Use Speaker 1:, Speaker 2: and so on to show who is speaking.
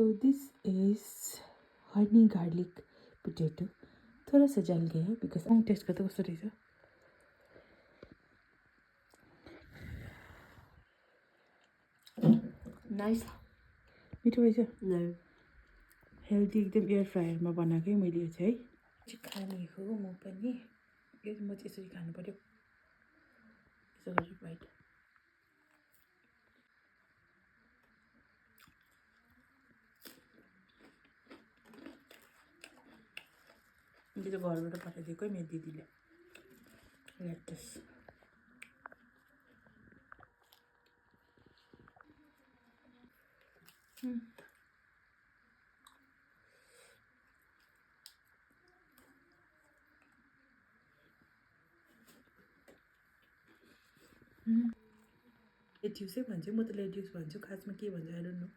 Speaker 1: So this is honey garlic potato. थोड़ा सा जल गया है because I'm टेस्ट करते कस्तो रहेछ
Speaker 2: नाइस
Speaker 1: मिठो रहेछ
Speaker 2: No.
Speaker 1: हेल्दी एकदम एयर फ्रायरमा बनाएकै मैले यो चाहिँ खाने हो म पनि यो म चाहिँ यसरी खानु पर्यो यसो गरी बाइट यो चाहिँ घरबाट पठाइदिएको मेरो दिदीले ल्याक्टस लेट्युसै भन्छु म त लेट्युस भन्छु खासमा के भन्छ आई डोन्ट नो